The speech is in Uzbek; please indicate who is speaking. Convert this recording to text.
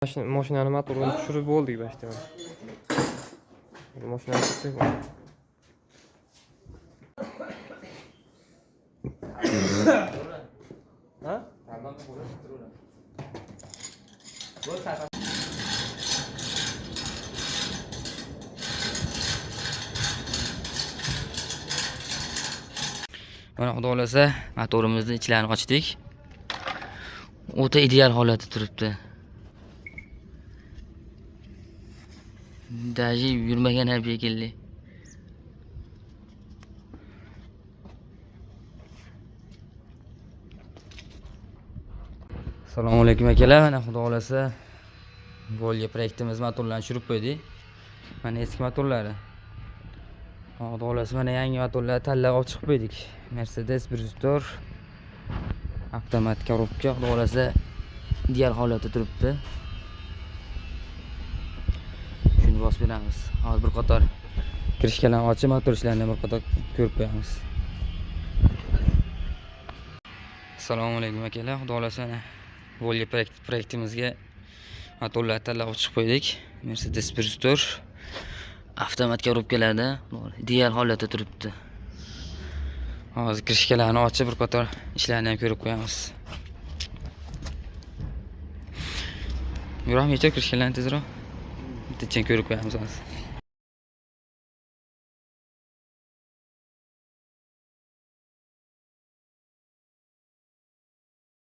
Speaker 1: Mashinani motorini tushirib bo'ldik почти mana. Mashinani tushirsak bo'ldi. Ha?
Speaker 2: Mana xudo xohlasa motorimizni ichlarini ochdik. O'ta ideal holatda turibdi. Даже yurmagan ham shekilli. Assalomu alaykum akalar. Mana xudo xohlasa Volga proyektimiz motorlarini tushirib qo'ydik. Mana eski motorlari. Xudo xohlasa mana yangi motorlar tanlab olib chiqib qo'ydik. Mercedes 104 avtomat korobka xudo xohlasa ideal holatda turibdi. Shuni bosib beramiz. Hozir bir qator kirishkalarni ochib motor ishlarini bir qator ko'rib qo'yamiz. Assalomu alaykum akalar. Xudo xohlasa mana Volga proyektimizga motorlar tanlab olib chiqib qo'ydik. Mercedes 104 avtomat korobkalarda ideal holatda turibdi. Hozir kirishkalarni ochib bir qator ishlarni ham ko'rib qo'yamiz. Yuramiz, yechib kirishkalarni tezroq. Bitta ko'rib qo'yamiz hozir.